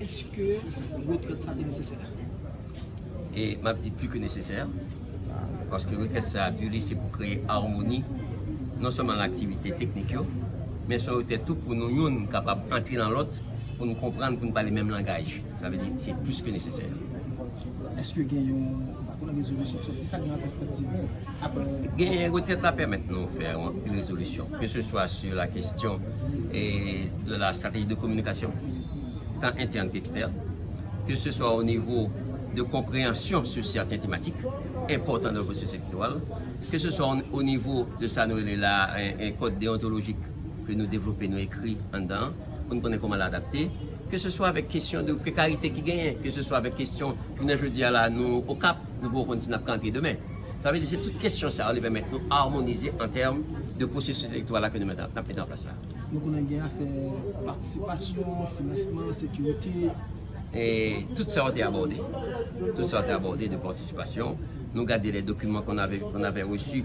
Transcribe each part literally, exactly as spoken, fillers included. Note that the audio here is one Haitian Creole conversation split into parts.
Èske retrèt sa te nesesè? E m ap di pli ke nesesè, paske retrèt sa a, pi li se pou kreye amoni, non sèlman nan aktivite teknik yo, men se yon retrèt tou pou nou youn kapab antre nan lòt, pou nou konprann, pou nou pale menm langaj. Sa vle di, se plis ke nesesè. Èske gen yon, m pa konnen, rezolisyon ki sòti, sa gen yon pèspektiv? Gen, retrèt la pèmèt nou fè yon rezolisyon, ke se swa sou la kesyon e de la stratégie de communication, tan entèn ke ekstèn, ke se swa o nivo de konpreyansyon sou sèten tematik enpòtan nan pwosesis elektoral, ke se swa o nivo de sa nou rele la en, en kòd deyontolojik ke nou devlope, nou ekri anndan an, pou nou konnen kòman l adapte, ke se swa avèk kesyon de prekarite ki genyen, ke se swa avèk kesyon, jounen jodi a la, nou Okap, nou poko konn si n ap ka antre demen. Sa vle di, se tout kesyon sa yo, li pèmèt nou amonize an tèm de pwosesis elektoral la ke nou mete, n ap mete an plas la. Nou konnen gen afè patisipasyon, finansman, sekirite. E tout sa yo te abòde. Tout sa yo te abòde de patisipasyon. Nou gade les documents qu'on avait, qu'on avait reçus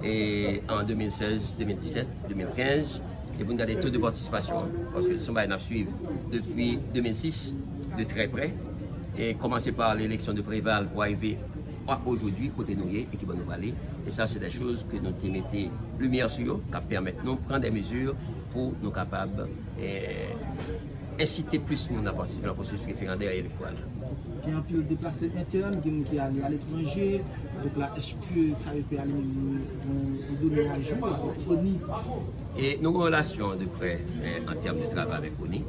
e, an de mil sèz, de mil disèt, de mil kenz, e pou n gade to de patisipasyon an, paske se yon bagay n ap swiv depi de mil sis, de trè prè, e kòmanse pa leleksyon de Preval pou arive a ojodui kote nou ye e ki bò nou prale. E sa, se de choz ke nou te mete limyè sou yo, k ap pèmèt nou pran de mezi pou nou kapab, e, ensite plis moun a patisipe nan pwosesis referandè e elektoral la. Gen anpil deplase entèn, gen moun ki ale aletranje. Donk la, èske K E P a li menm, li, li, li donnen ajou avèk ONI? E nou gen relasyon de prè, eh, an tèm de travay avèk ONI.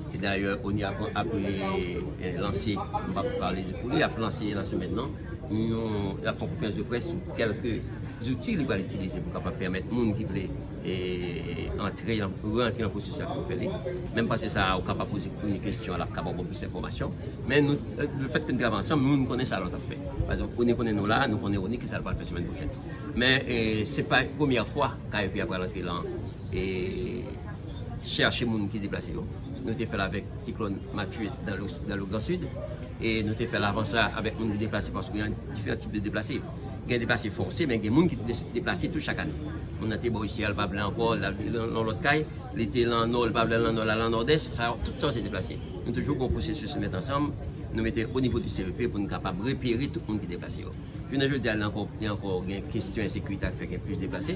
E dayè, ONI ap, ap, eh, lanse, m p ap pale pou li, ap lanse nan semèn nan, yon, l ap fè yon konferans de près sou kèlke zouti li pral itilize pou kapab pèmèt moun ki vle e, antre nan, rantre nan pwosesis la pou fè li. Menm panse sa a, ou kapab poze ONI kesyon, l ap kapab ba w plis enfòmasyon. Men nou, lefètke nou travay ansanm, nou, nou konnen sa lòt ap fè. Pa egzanp, ONI konnen nou la, nou konnen ONI ki sa l pral fè semèn pwochèn. Men, e, se pa premyè fwa K E P a pral antre lan, e, chèche moun ki deplase yo. Nou te fè l avèk siklòn Matye dans le, dans le Grand Sud. E nou te fè l avan sa avèk moun ki deplase, paske gen diferan tip de deplase. Gen deplase fòse, men gen moun ki de-, deplase tou chak ane. Moun nan te bò isi a, l pa vle ankò, l al nan yon lòt kay, li te lan nò, l pa vle al nan nò, l al nan nòdès, sa, tout sa se deplase. Nou toujou gen yon pwosesis nou mete ansanm, nou mete o nivo di C E P pou nou kapab repere tout moun ki deplase yo. Jounen jodi a, li ankò, li ankò gen kesyon ensekirite a k fè gen plis deplase.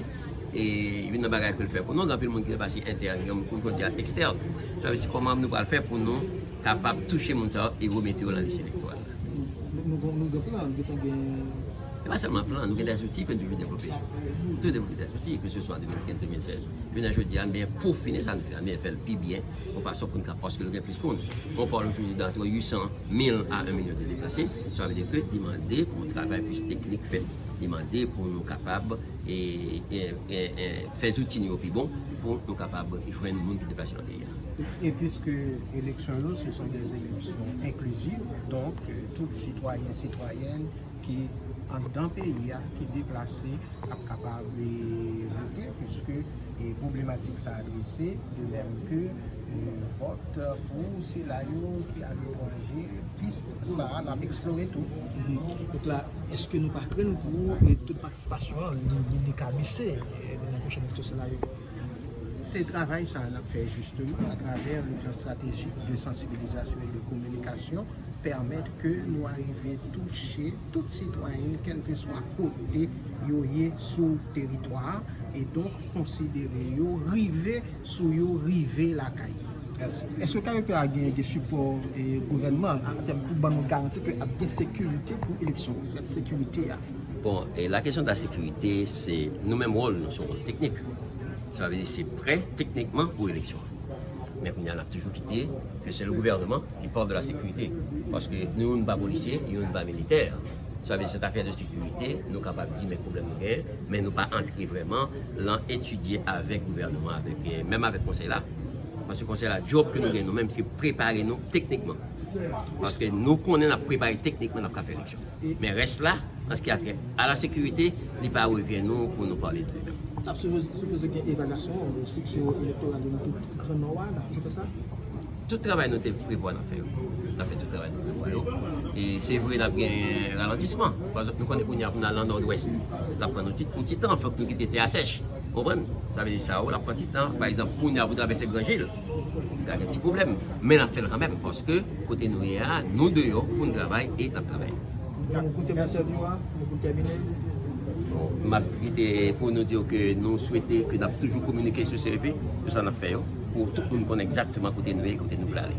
E youn nan bagay ke l fè pou nou, gen anpil moun ki deplase entèn, gen moun kounye a ekstèn. Sa vle di kòman nou pral fè pou nou kapab touche moun sa yo e remete yo nan lis elektoral la. Nou, nou, nou gen plan, nou gentan gen. E pa sèlman plan, nou gen de zouti ke nou toujou devlope. Nou toujou devlope de zouti, ke se swa de mil kenz, de mil sèz. Jounen jodi a, men pou fini sa nou fè, men fè l pi byen, yon fason pou nou ka, paske nou gen plis moun. On parle toujours d'entre huit cent mille à un million de déplacés, sa vle di ke li mande pou yon travay plis teknik fèt. Li mande pou nou kapab e, e, e, e, fè zouti nou yo pi bon pou nou kapab jwenn moun ki deplase nan peyi a. Et puisque élections, ce sont des élections inclusives, donc euh, tout citoyen, citoyenne ki anndan peyi a, ki deplase, ap kapab e, vote, puisque e, pwoblematik sa adrese, de même que e, vòt pou sila yo ki aletranje, pis sa a, n ap eksplore tou. Donk la, èske nou pa krenn pou e, to de patisipasyon an, li, li, li ka bese e, nan pwochèn eleksyon sila yo? Se travay sa a n ap fè jisteman atravè le plan stratégique de sensibilisation et de communication, pèmèt ke nou arive touche tout sitwayen, kèlkeswa kote yo ye sou teritwa a, e donk konsidere yo, rive sou yo, rive lakay yo. Mèsi. Èske K E P a gen, gen sipò e, gouvènman an, an tèm pou ban nou garanti ke ap gen sekirite pou eleksyon, fèt sekirite a? Bon, e la kesyon de la sekirite, se nou menm wòl nou, se yon wòl teknik. Sa vle di se prè teknikman pou eleksyon an. Men kounye a, n ap toujou kite ke se le gouvènman ki pòt de la sekirite. Paske nou, nou pa polisye, nou pa militè. Sa vle di se afè de sekirite, nou kapab di men pwoblèm nou genyen, men nou pa antre vrèman lan etidye avèk gouvènman, avèk, e, menm avèk konsèy la. Paske konsèy la, djòb ke nou gen nou menm, se prepare nou teknikman. Paske nou konnen n ap prepare teknikman, n ap ka fè eleksyon. Men rès la, an ce qui a trait à la sécurité, li pa revyen nou pou nou pale de li menm. Sa ap sipoze, sipoze gen evalyasyon, e, estrikti elektoral yo nan tout Gran Nò a, n ap toujou fè sa? Tout travay nou te prevwa n ap fè yo. N ap fè tout travay nou prevwa yo. E se vre n ap gen ralantisman. Pa egzanp, nou konnen kounye a pou n al nan Nòdwès, sa ap pran nou ti, yon ti tan, fòk nou kite tè a sèch. Konprann? Sa vle di sa, w ap pran ti tan. Pa egzanp, kounye a pou travèse Gran Jil, ta gen ti pwoblèm. Men n ap fè l kanmenm, paske kote nou ye a, nou deyò pou n travay e n ap travay. Nou koute pou sèvi w a, nou pou tèmine. Bon, m ap kite pou nou di ke nou swete ke n ap toujou kominike sou C E P, sou sa n ap fè yo, pou tout moun konnen egzakteman kote nou ye, kote nou vle ale.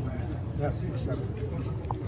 Mèsi, mèsi.